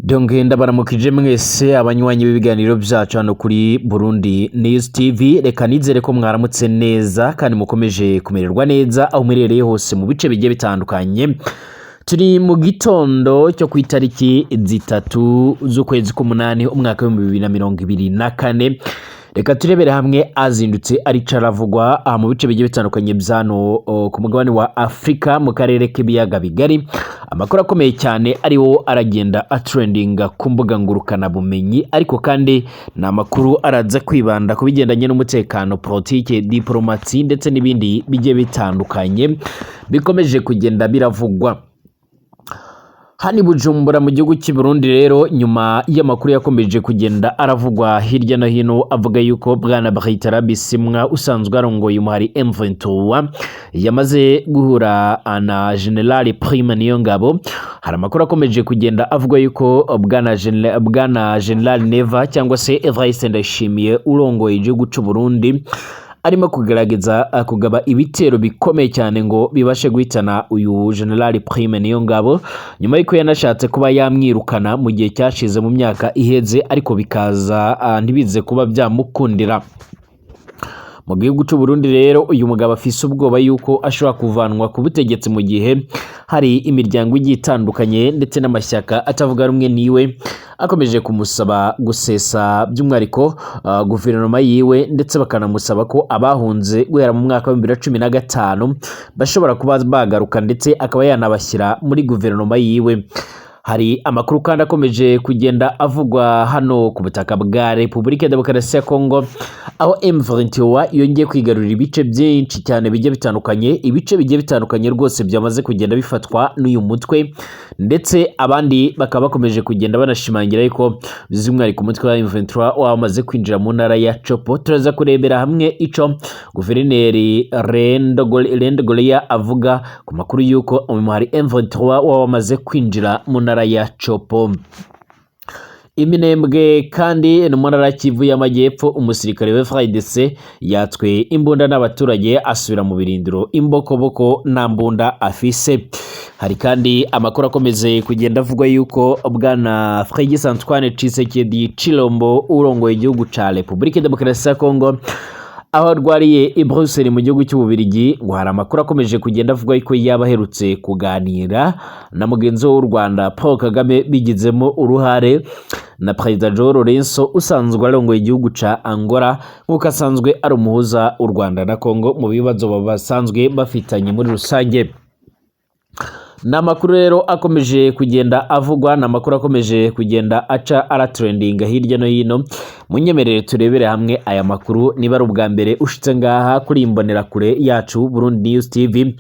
Donge ndabaramukije mwese abanywanyi b'ibiganiro byacu hano kuri Burundi News TV. Reka nizere ko mwaramutse neza kandi mukomeje kumererwa neza aho muherereye hose mu bice bigiye bitandukanye. Turi mu gitondo cyo ku itariki 3 z'ukwezi k'umunani, umwaka w'2024. Reka turebere hamwe azindutse arico aravugwa aha mu bice bigiye bitandukanye byano ku mugabane wa Afurika, mu karere k'ibiyaga bigari. Amakuru akomeye cyane ariwo aragenda atrendinga ku mbuga ngurukanabumenyi, ariko kandi ni amakuru araza kwibanda ku bigendanye n'umutekano, politike, diplomasi ndetse n'ibindi bigiye bitandukanye bikomeje kugenda biravugwa hano i Bujumbura mu gihugu cy'i Burundi. Rero nyuma y'amakuru yakomeje kugenda aravugwa hirya no hino avuga yuko bwana Bertrand Bisimwa usanzwe arongoye umuhari M23 yamaze guhura na General Prime Niyongabo, hari amakuru akomeje kugenda avuga yuko bwana General Neva cyangwa se Evariste Ndayishimiye urongoye igihugu cy'u Burundi arimo kugerageza kugaba ibitero bikomeye cyane ngo bibashe guhitana uyu General Prime Niyongabo, nyuma y'uko yanashatse kuba yamwirukana mu gihe cyashize, mu myaka iheze, ariko bikaza ntibize kuba byamukundira. Mu gihugu cy'u Burundi rero uyu mugabo afise ubwoba yuko ashobora kuvanwa ku butegetsi mu gihe hari imiryango igiye itandukanye ndetse n'amashyaka atavuga rumwe niwe akomeje kumusaba gusesa by'umwihariko guverinoma yiwe, ndetse bakanamusaba ko abahunze guhera mu mwaka wa 2015 bashobora kuba bagaruka, ndetse akaba yanabashyira muri guverinoma yiwe. Hari amakuru kandi akomeje kugenda avugwa hano ku butaka bwa Repubulika ya Demokarasi ya Kongo, aho M23 yongeye kwigarurira ibice byinshi cyane bigiye bitandukanye. Ibice bigiye bitandukanye rwose byamaze kugenda bifatwa n'uyu mutwe, ndetse abandi bakaba bakomeje kugenda banashimangira yuko by'umwihariko umutwe wa M23 wamaze kwinjira mu ntara ya Tshopo. Turaza kurebera hamwe ico guverineri Rendo Golia avuga ku makuru y'uko umuhari M23 wamaze kwinjira mu ntara ya Tshopo. Iminembwe kandi ni mu ntara ya Kivu y'Amajyepfo, umusirikare wa FARDC yatswe imbunda n'abaturage, asubira mu birindiro imbokoboko nta mbunda afise. Hari kandi amakuru akomeze kugenda avugwa yuko bwana Félix Antoine Tshisekedi Tshilombo urongoye igihugu ca Repubulika Demokarasi ya Kongo, aho arwariye i Bruxelles mu gihugu cy'Ububirigi, ngo hari amakuru akomeje kugenda avuga yuko yaba aherutse kuganira na mugenzi we w'u Rwanda Paul Kagame bigizemo uruhare na Perezida João Lourenço usanzwe arongoye igihugu ca Angola, nk'uko asanzwe ari umuhuza w'u Rwanda na Kongo mu bibazo basanzwe bafitanye muri rusange. Ni amakuru rero akomeje kugenda avugwa, ni amakuru akomeje kugenda aca aratrendinga hirya no hino. Munyemerere turebere hamwe aya makuru. Niba ari ubwa mbere ushitse ngaha kuri iyi mbonerakure yacu Burundi News TV,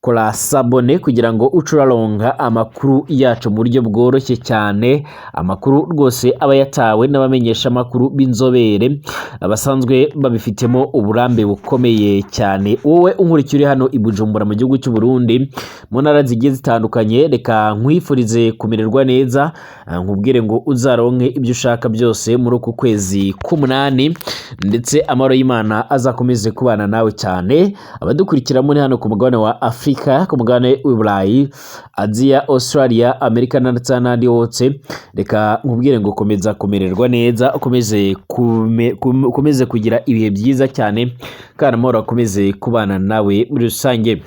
kora s'abonner kugira ngo uce uraronka amakuru yacu mu buryo bworoshye cyane. Amakuru rwose aba yatawe n'abamenyesha amakuru b'inzobere basanzwe babifitemo uburambe bukomeye cyane. Wowe unkurikira uri hano i Bujumbura mu gihugu cy'u Burundi, mu ntara zigiye zitandukanye, reka nkwifurize kumererwa neza, nkubwire ngo uzaronke ibyo ushaka byose muri uku kwezi k'umunani, ndetse amahoro y'Imana azakomeze kubana nawe cyane. Abadukurikira muri hano ku mugabane wa Afurika, ku mugabane w'i Burayi, Aziya, Australia, Amerika ndetse n'ahandi hose, reka nkubwire ngo komeza kumererwa neza, ukomeze kugira ibihe byiza cyane, kandi amahoro akomeze kubana nawe muri rusange.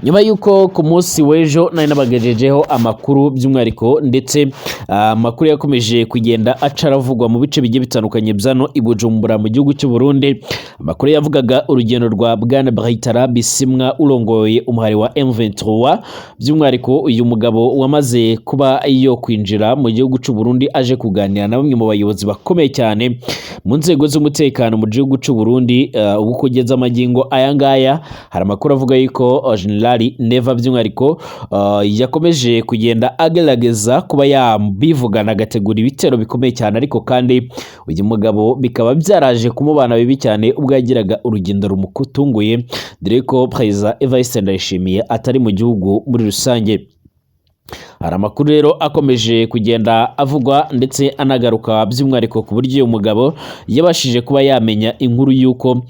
Nyuma y'uko ku munsi w'ejo nari nabagejejeho amakuru by'umwihariko, ndetse amakuru yakomeje kugenda aca aravugwa mu bice bigiye bitandukanye byano i Bujumbura mu gihugu cy'u Burundi, amakuru yavugaga urugendo rwa bwana Bertrand Bisimwa urongoye umuhari wa M23, by'umwihariko uyu mugabo wamaze kuba yo kwinjira mu gihugu cy'u Burundi aje kuganira na bamwe mu bayobozi bakomeye cyane mu nzego z'umutekano mu gihugu cy'u Burundi. Ubu kugeza amagingo aya ngaya hari amakuru avuga yuko General Neva by'umwihariko yakomeje kugenda agerageza kuba yabivugana agategura ibitero bikomeye cyane, ariko kandi uyu mugabo bikaba byaraje kumubana bibi cyane ubwo yagiraga urugendo rumutunguye, dore ko Perezida Evariste Ndayishimiye atari mu gihugu muri rusange. Hari amakuru rero akomeje kugenda avugwa ndetse anagaruka by'umwihariko ku buryo uyu mugabo yabashije kuba yamenya inkuru y'uko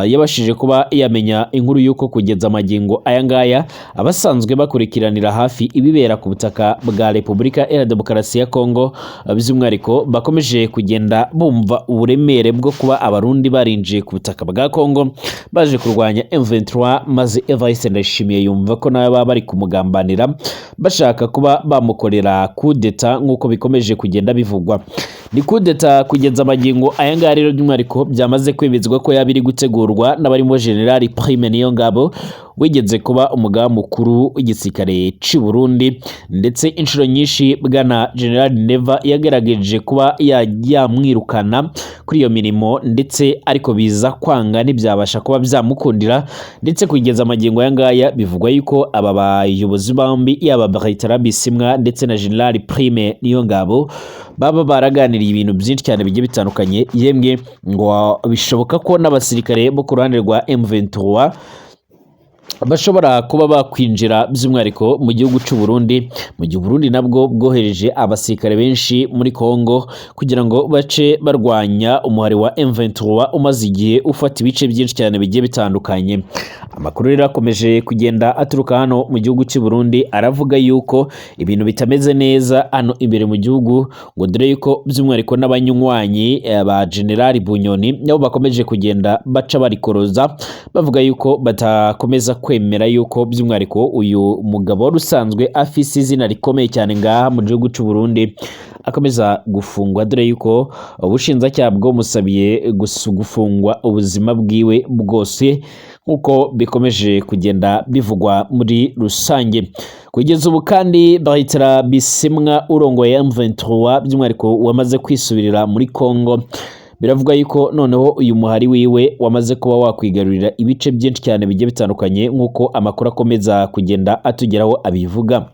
yabashije kuba yamenya inkuru y'uko kugeza amagingo aya ngaya abasanzwe bakurikiranira hafi ibibera ku butaka bwa Repubulika Iharanira Demokarasi ya Kongo, by'umwihariko bakomeje kugenda bumva uburemere bwo kuba Abarundi barinjiye ku butaka bwa Kongo baje kurwanya M23, maze Evariste Ndayishimiye yumva ko nawe baba bari kumugambanira bashaka kuba bamukorera kudeta nk'uko bikomeje kugenda bivugwa. Ni kudeta kugeza amagingo aya ngaya rero by'umwihariko byamaze kwemezwa ko yaba iri gutegurwa n'abarimo General Prime Niyongabo wigeze kuba umugaba mukuru w'igisirikare cy'u Burundi, ndetse inshuro nyinshi bwana General Neva yagerageje kuba yamwirukana kuri iyo mirimo, ndetse ariko biza kwanga, ntibyabasha kuba byamukundira. Ndetse kugeza amagingo aya ngaya bivugwa yuko aba bayobozi bombi, yaba Bertrand Bisimwa ndetse na General Prime Niyongabo, baba baraganiriye ibintu byinshi cyane bigiye bitandukanye. Yemwe ngo bishoboka ko n'abasirikare bo ku ruhande rwa M23 bashobora kuba bakwinjira by'umwihariko mu gihugu cy'u Burundi, mu gihe Burundi nabwo bwohereje abasirikare benshi muri Kongo kugira ngo bace barwanya umuhari wa M23 umaze igihe ufata ibice byinshi cyane bigiye bitandukanye. Amakuru rero akomeje kugenda aturuka hano mu gihugu cy'u Burundi aravuga yuko ibintu bitameze neza hano imbere mu gihugu, ngo dore yuko by'umwihariko n'abanywanyi ba General Bunyoni nabo bakomeje kugenda baca barikoroza, bavuga yuko batakomeza kwemera yuko by'umwihariko uyu mugabo wari usanzwe afise izina rikomeye cyane ngaha mu gihugu cy'u Burundi akomeza gufungwa, dore yuko ubushinjacyaha bwamusabiye gufungwa ubuzima bwiwe bwose nk'uko bikomeje kugenda bivugwa muri rusange. Kugeza ubu kandi Bertrand Bisimwa urongoye M23 by'umwihariko wamaze kwisubirira muri Congo, biravuga yuko noneho uyu muhari wiwe wamaze kuba wakwigarurira ibice byinshi cyane bigiye bitandukanye nk'uko amakuru akomeza kugenda atugeraho abivuga.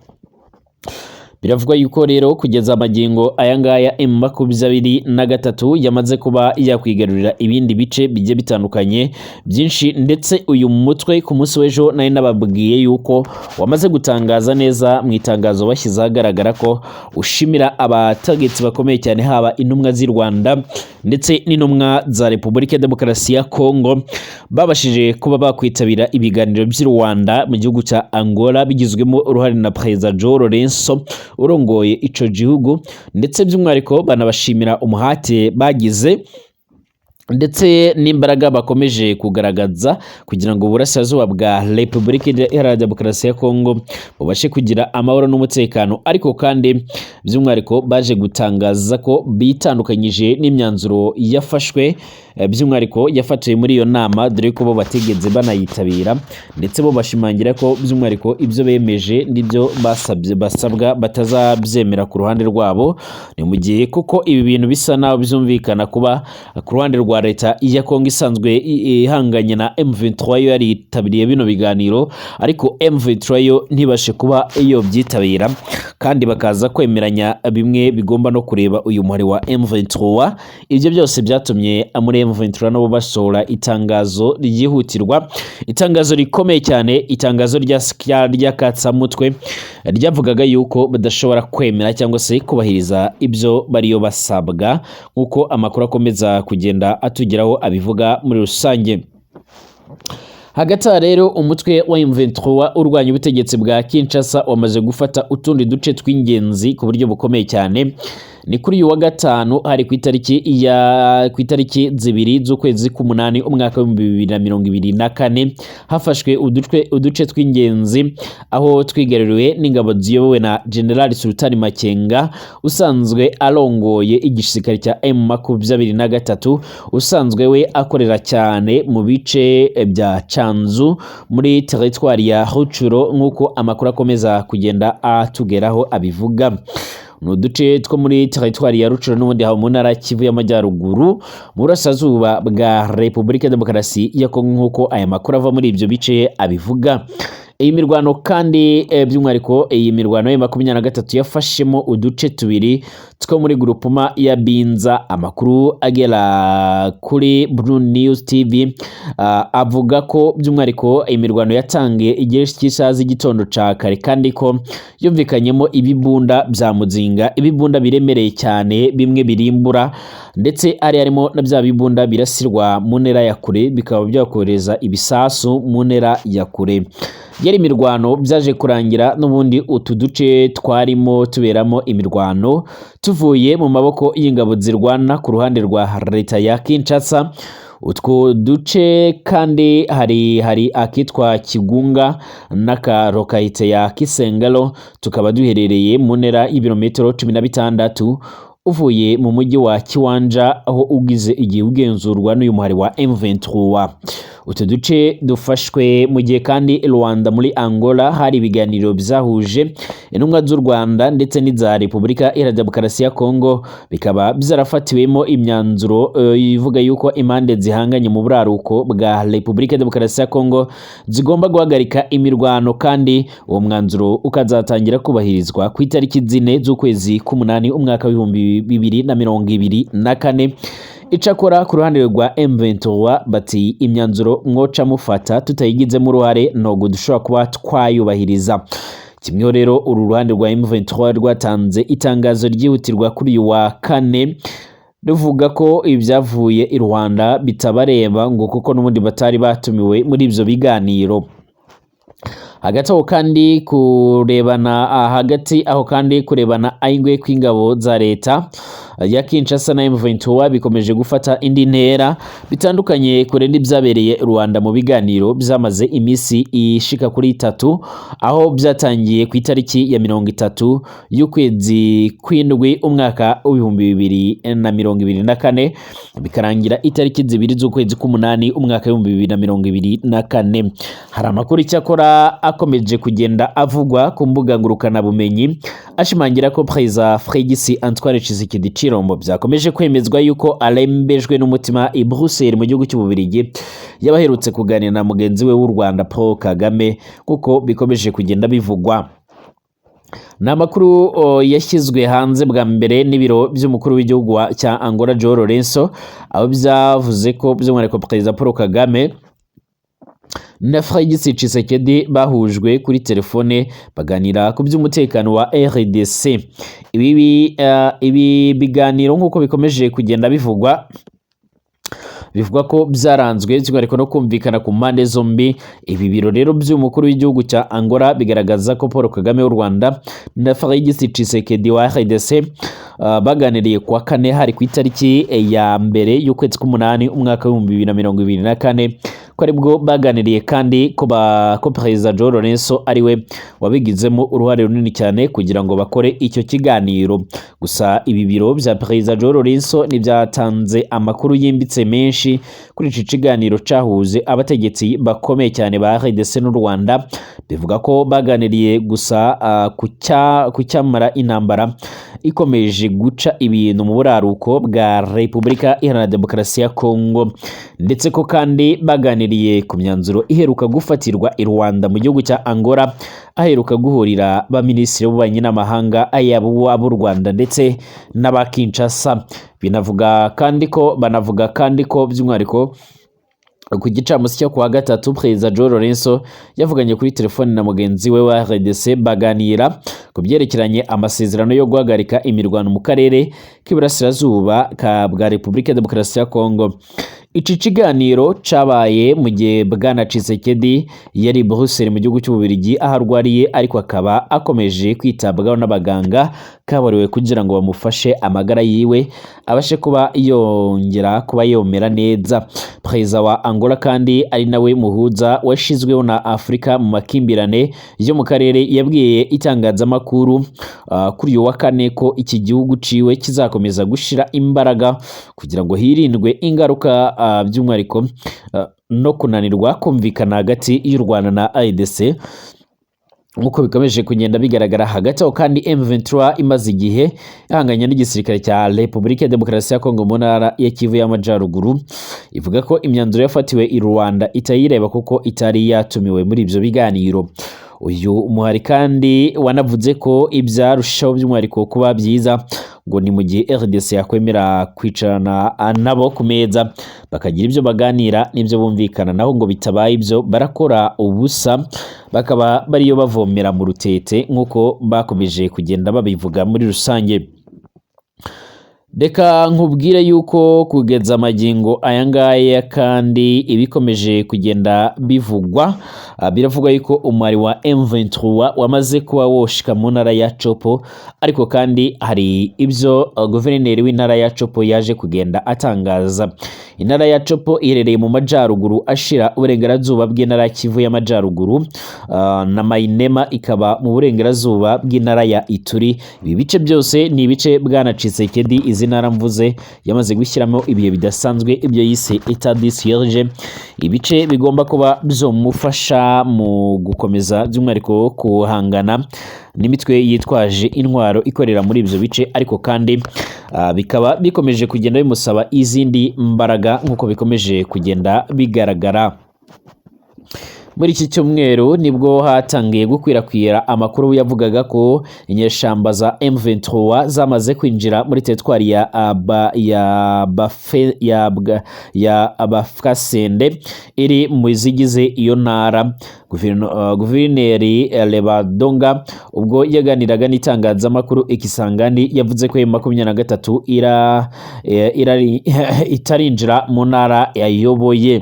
Biravugwa yuko rero kugeza amagingo aya ngaya M23 yamaze kuba yakwigarurira ibindi bice bigiye bitandukanye byinshi, ndetse uyu mutwe ku munsi w'ejo nari nababwiye yuko wamaze gutangaza neza mu itangazo bashyize ahagaragara ko ushimira abategetsi bakomeye cyane, haba intumwa z'i Rwanda ndetse n'intumwa za Repubulika ya Demokarasi ya Kongo, babashije kuba bakwitabira ibiganiro by'i Rwanda mu gihugu cya Angola bigizwemo uruhare na Perezida João Lourenço urongoye ico gihugu, ndetse by'umwihariko banabashimira umuhate bagize ndetse n'imbaraga bakomeje kugaragaza kugira ngo uburasirazuba bwa Repubulika Iharanira Demokarasi ya Kongo bubashe kugira amahoro n'umutekano. Ariko kandi by'umwihariko baje gutangaza ko bitandukanyije n'imyanzuro yafashwe, by'umwihariko yafatiwe muri iyo nama, dore ko bo batigeze banayitabira, ndetse bo bashimangira ko by'umwihariko ibyo bemeje n'ibyo basabye basabwa batazabyemera ku ruhande rwabo. Ni mu gihe kuko ibi bintu bisa naho byumvikana kuba ku ruhande rwa leta ya Kongo isanzwe ihanganye na M23 yo yaritabiriye bino biganiro, ariko M23 yo ntibashe kuba iyo byitabira, kandi bakaza kwemeranya bimwe bigomba no kureba uyu muhari wa M23. Ibyo byose byatumye muri M23 nabo basohora itangazo ryihutirwa, itangazo rikomeye cyane, itangazo ry'akatsamutwe ryavugaga yuko badashobora kwemera cyangwa se kubahiriza ibyo bariyo basabwa, nk'uko amakuru akomeza kugenda atugeraho abivuga muri rusange. Hagati aha rero umutwe wa M23 urwanya ubutegetsi bwa Kinshasa wamaze gufata utundi duce tw'ingenzi ku buryo bukomeye cyane. Ni kuri uyu wa gatanu, hari ku itariki 2 z'ukwezi k'umunani umwaka w'2024, hafashwe uduce tw'ingenzi aho twigaruriwe n'ingabo ziyobowe na General Sultani Makenga usanzwe arongoye igisirikare cya M23, usanzwe we akorera cyane mu bice bya Canzu muri teritwari ya Rutshuru, nk'uko amakuru akomeza kugenda atugeraho abivuga. Ni uduce two muri teritwari ya Rutshuru n'ubundi haba mu ntara Kivu y'Amajyaruguru mu burasirazuba bwa Repubulika ya Demokarasi ya Kongo, nk'uko aya makuru ava muri ibyo bice abivuga. Iyi mirwano kandi, by'umwihariko iyi mirwano ya 23 yafashemo uduce tubiri two muri groupement ya Binza. Amakuru agera kuri Blue News TV avuga ko by'umwihariko imirwano yatangiye igihe cy'isaha z'igitondo ca kare, kandi ko yumvikanyemo ibibunda bya muzinga, ibibunda biremereye cyane, bimwe birimbura, ndetse hari harimo na bya bibunda birasirwa mu ntera ya kure, bikaba byakohereza ibisasu mu ntera ya kure. Yari imirwano byaje kurangira n'ubundi utu duce twarimo tuberamo imirwano tuvuye mu maboko y'ingabo zirwana ku ruhande rwa leta ya Kinshasa. Utwo duce kandi hari akitwa Kigunga n'aka localité ya Kisengalo, tukaba duherereye mu ntera y'ibirometero 16 uvuye mu mujyi wa Kiwanja, aho ugize igihe ugenzurwa n'uyu muhari wa M23. Utu duce dufashwe mu gihe kandi Rwanda muri Angola hari ibiganiro byahuje intumwa z'u Rwanda ndetse n'iza Repubulika Iharanira Demokarasi ya Kongo, bikaba byarafatiwemo imyanzuro ivuga yuko impande zihanganye mu buraruko bwa Repubulika ya Demokarasi ya Kongo zigomba guhagarika imirwano, kandi uwo mwanzuro ukazatangira kubahirizwa ku itariki 4 z'ukwezi k'umunani umwaka wa 2024. Icakora ku ruhande rwa M23 bati imyanzuro mwoca mufata tutayigizemo uruhare ntabwo dushobora kuba twayubahiriza. Kimwe rero, uru ruhande rwa M23 rwatanze itangazo ryihutirwa kuri uyu wa kane, ruvuga ko ibyavuye i Rwanda bitabareba, ngo kuko n'ubundi batari batumiwe muri ibyo biganiro. Hagati aho kandi kurebana ayingwe kw'ingabo za leta ya Kinshasa na M23 bikomeje gufata indi ntera, bitandukanye kure n'ibyabereye Rwanda mu biganiro byamaze iminsi ishika kuri 3, aho byatangiye ku itariki ya 30 y'ukwezi kw'indwi umwaka wa 2024, bikarangira itariki 2 z'ukwezi k'umunani umwaka wa 2024. Hari amakuru icyakora akomeje kugenda avugwa ku mbuga ngurukanabumenyi ashimangira ko Perezida Félix Antoine Tshisekedi Tshilombo byakomeje kwemezwa yuko arembejwe n'umutima i Bruxelles mu gihugu cy'Ububiligi, yabaherutse kuganira na mugenzi we w'u Rwanda Paul Kagame, kuko bikomeje kugenda bivugwa. Ni amakuru yashyizwe hanze bwa mbere n'ibiro by'umukuru w'igihugu cya Angola João Lourenço, aho byavuze ko by'umwihariko Perezida Paul Kagame na Félix Tshisekedi bahujwe kuri telefone baganira ku by'umutekano wa RDC. Ibi biganiro, nk'uko bikomeje kugenda bivugwa, bivugwa ko byaranzwe by'umwihariko no kumvikana ku mpande zombi. Ibi biro rero by'umukuru w'igihugu cya Angola bigaragaza ko Paul Kagame w'u Rwanda na Félix Tshisekedi wa RDC baganiriye kuwa kane, hari ku itariki ya 1 y'ukwezi k'umunani umwaka wa 2024, ko aribwo baganiriye, kandi ko Perezida João Lourenço ariwe wabigizemo uruhare runini cyane kugira ngo bakore icyo kiganiro. Gusa ibi biro bya Perezida João Lourenço ntibyatanze amakuru yimbitse menshi kuri iki kiganiro cyahuze abategetsi bakomeye cyane ba RDC n'u Rwanda. Bivuga ko baganiriye gusa ku cyamara intambara ikomeje guca ibintu mu buraruko bwa Repubulika Iharanira Demokarasi ya Kongo, ndetse ko kandi baganiriye ku myanzuro iheruka gufatirwa i Rwanda mu gihugu cya Angola, aheruka guhurira ba minisitiri b'ububanyi n'amahanga ayabo ab'u Rwanda ndetse n'aba Kinshasa. Binavuga kandi ko banavuga kandi ko by'umwihariko ku gicamunsi cyo kuwa gatatu, Perezida João Lourenço yavuganye kuri telefone na mugenzi we wa RDC, baganira ku byerekeranye amasezerano yo guhagarika imirwano mu karere k'iburasirazuba bwa Repubulika ya Demokarasi ya Kongo. Iki kiganiro cabaye mu gihe Bwana Tshisekedi yari i Bruxelles mu gihugu cy'Ububiligi, aho arwariye, ariko akaba akomeje kwitabwaho n'abaganga kabuhariwe kugira ngo bamufashe amagara yiwe abashe kuba yongera kuba yomera neza. Perezida wa Angola kandi ari nawe muhuza washyizweho na Afurika mu makimbirane yo mu karere yabwiye itangazamakuru kuri uyu wa kane ko iki gihugu ciwe kizakomeza gushira imbaraga kugira ngo hirindwe ingaruka, by'umwihariko no kunanirwa kumvikana hagati y'u Rwanda na ADC. Nk'uko bikomeje kugenda bigaragara. Hagati aho kandi, M23 imaze igihe ihanganye n'igisirikare cya Repubulika ya Demokarasi ya Kongo mu ntara ya Kivu y'Amajyaruguru, ivuga ko imyanzuro yafatiwe i Rwanda itayireba kuko itari yatumiwe muri ibyo biganiro. Uyu muhari kandi wanavuze ko ibyarushaho by'umwihariko kuba byiza ngo ni mu gihe RDC yakwemera kwicarana nabo ku meza, bakagira ibyo baganira n'ibyo bumvikana, naho ngo bitabaye ibyo barakora ubusa, bakaba bariyo bavomera mu rutete nk'uko bakomeje kugenda babivuga muri rusange. Reka nkubwire yuko kugeza amagingo aya ngaya kandi ibikomeje kugenda bivugwa, biravugwa yuko umwari wa M23 wamaze kuba woshika mu ntara ya Chopo. Ariko kandi hari ibyo guverineri w'intara ya Chopo yaje kugenda atangaza. Intara ya Chopo iherereye mu majyaruguru ashira uburengerazuba bw'intara ya Kivu y'Amajyaruguru, na Mainema ikaba mu burengerazuba bw'intara ya Ituri. Ibi bice byose ni ibice Bwana Tshisekedi, izi ntara mvuze, yamaze gushyiramo ibihe bidasanzwe, ibyo yise état de siège, ibice bigomba kuba byomufasha mu gukomeza by'umwihariko guhangana n'imitwe yitwaje intwaro ikorera muri ibyo bice. Ariko kandi bikaba bikomeje kugenda bimusaba izindi mbaraga nk'uko bikomeje kugenda bigaragara. Muri iki cyumweru nibwo hatangiye gukwirakwira amakuru yavugaga ko inyeshyamba za M23 zamaze kwinjira muri teritwari ya aba ya Bafe ya Bwa- ya Abafasende iri mu zigize iyo ntara. Guverineri Lebadonga, ubwo yaganiraga n'itangazamakuru Ikisangani, yavuze ko M23 itarinjira mu ntara yayoboye.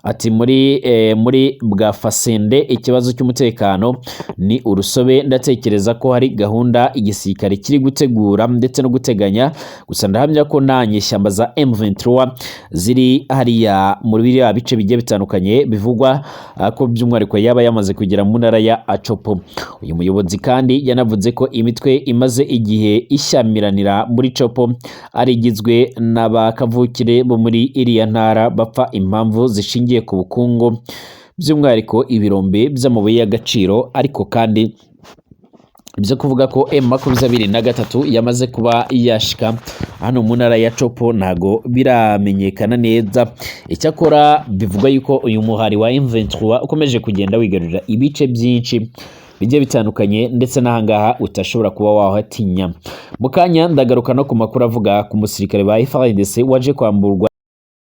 Ati muri bwa Fasende ikibazo cy'umutekano ni urusobe. Ndatekereza ko hari gahunda igisirikare kiri gutegura ndetse no guteganya. Gusa ndahamya ko nta nyeshyamba za M23 ziri hariya muri biriya bice bigiye bitandukanye bivugwa ko by'umwihariko yaba yamaze kugera mu ntara ya Achopo. Uyu muyobozi kandi yanavuze ko imitwe imaze igihe ishyamiranira muri Chopo ari igizwe n'abakavukire bo muri iriya ntara, bapfa impamvu zishingiye ku bukungu, by'umwihariko ibirombe by'amabuye y'agaciro. Ariko kandi ibyo kuvuga ko M23 yamaze kuba yashika hano mu ntara ya Chopo ntago biramenyekana neza. Icyakora bivugwa yuko uyu muhari wa M23 ukomeje kugenda wigarurira ibice byinshi bigiye bitandukanye, ndetse n'ahangaha utashobora kuba wahatinya. Mu kanya ndagaruka no ku makuru avuga ku musirikare ba FARDC waje kwamburwa.